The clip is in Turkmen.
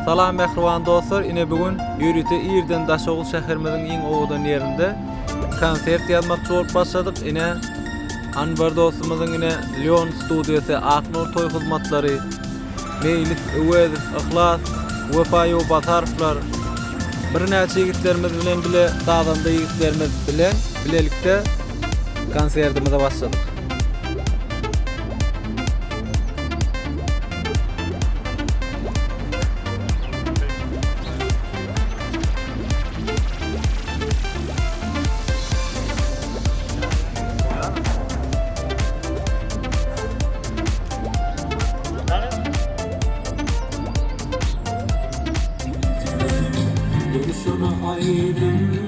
Salam mähriban dostlar, ine bu gün ýörite irden Daşoguz şäherimiziň iň owadan ýerinde konsert ýazmakçy bolup başladyk. Ine Anwar dostumyzyň ine Leon studiýasy, Ak Nur toý hyzmatlary, Meýlis Öwezow, Yhlas, Wepa Ýowbasarowlar, birnäçe ýigitlerimiz bilen bile sazanda ýigitlerimiz bilen bilelikde konsertimize başladyk. Durşuna aýdym.